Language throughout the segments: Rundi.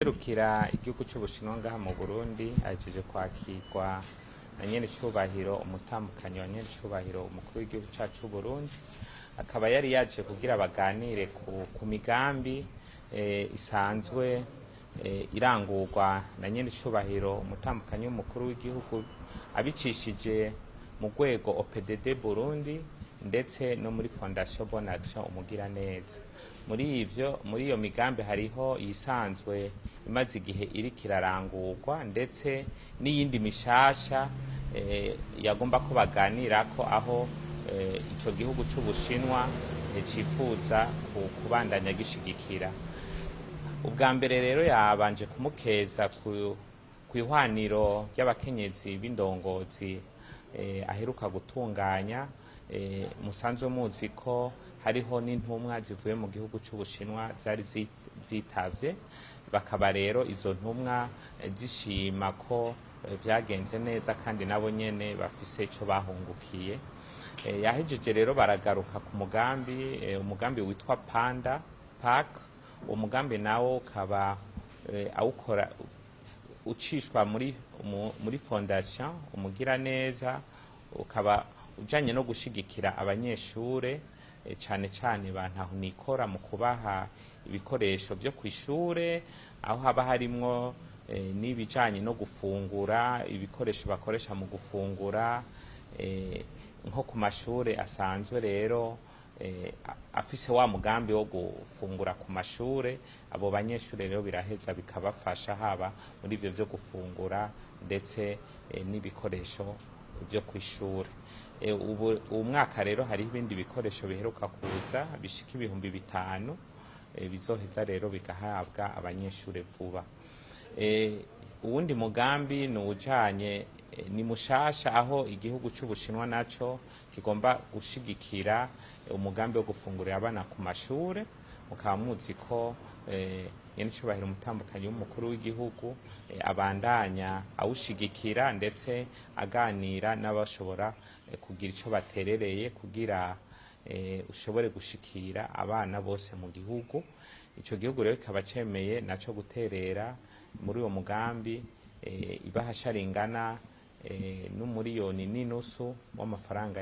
Serukira igihugu c'Ubushinwa ngaha mu Burundi ahejeje kwakirwa na nyenecubahiro umutambukanyi wa nyenecubahiro umukuru w'igihugu cacu c'Uburundi, akaba yari yaje kugira baganire ku migambi isanzwe irangurwa na nyenecubahiro umutambukanyi w'umukuru w'igihugu abicishije mu rwego OPDD Burundi ndetse no muri Fondation Bonne Action Umugiraneza. Muri ivyo, muri iyo migambi hariho iyisanzwe imaze igihe iriko irarangurwa, ndetse n'iyindi mishasha yagomba ko baganirako, aho ico gihugu c'Ubushinwa cifuza kubandanya gishigikira. Ubwa mbere rero yabanje kumukeza kw'ihwaniro ry'abakenyezi b'indongozi aheruka gutunganya. Musanzwe muzi ko hariho n'intumwa zivuye mu gihugu c'Ubushinwa zari zitavye, bakaba rero izo ntumwa zishima ko vyagenze neza kandi nabo nyene bafise ico bahungukiye. Yahejeje rero baragaruka ku mugambi, umugambi witwa Panda Pack. Uwo mugambi nawo ukaba awukora ucishwa muri Fondation Umugiraneza, ukaba ujanye no gushigikira abanyeshure, cane cane ba ntahonikora, mu kubaha ibikoresho vyo kw'ishure, aho haba harimwo n'ibijanye no gufungura, ibikoresho bakoresha mu gufungura, nko ku mashure asanzwe rero afise wa mugambi wo gufungura ku mashure. Abo banyeshure rero biraheza bikabafasha haba muri ivyo vyo gufungura ndetse n'ibikoresho vyo kw'ishure. Ubu uwu mwaka rero hariho ibindi bikoresho biheruka kuza bishika 5000, bizoheza rero bigahabwa abanyeshure vuba. Uwundi mugambi ni uwujanye, ni mushasha, aho igihugu c'Ubushinwa naco kigomba gushigikira umugambi wo gufungurira abana ku mashure. Mukaba muzi ko nyen'icubahiro umutambukanyi w'umukuru w'igihugu abandanya awushigikira, ndetse aganira n'abashobora kugira ico baterereye kugira ushobore gushikira abana bose mu gihugu. Ico gihugu rero kikaba cemeye naco guterera muri uwo mugambi ibahasha ringana n'umuriyoni n'inusu w'amafaranga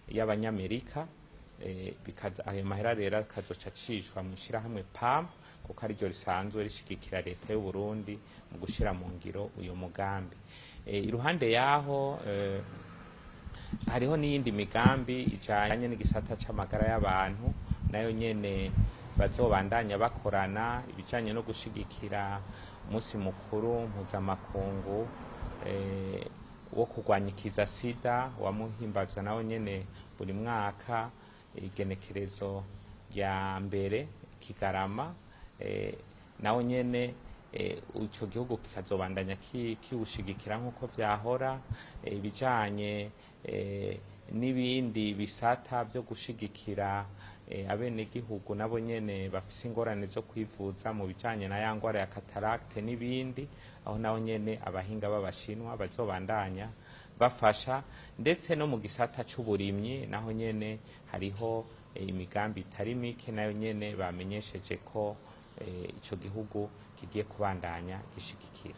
y'abanyamerika. Ayo mahera rero akazoca acishwa mu ishirahamwe PAM, kuko ariryo risanzwe rishigikira leta y'u Burundi mu gushira mu ngiro uyo mugambi. Iruhande yaho hariho n'iyindi migambi ijanye n'igisata c'amagara y'abantu, nayo nyene bazobandanya bakorana, ibijanye no gushigikira umunsi mukuru mpuzamakungu wo kurwanya ikiza sida, wamuhimbazwa nawo nyene buri mwaka igenekerezo rya 1 Kigarama. Nawo nyene ico gihugu kikazobandanya kiwushigikira nk'uko vyahora. Ibijanye n'ibindi bisata vyo gushigikira abenegihugu nabo nyene bafise ingorane zo kwivuza mu bijanye na ya ngwara ya cataracte n'ibindi, aho naho nyene abahinga b'Abashinwa bazobandanya bafasha, ndetse no mu gisata c'uburimyi naho nyene hariho imigambi itari mike nayo nyene bamenyesheje ko ico gihugu kigiye kubandanya gishigikira.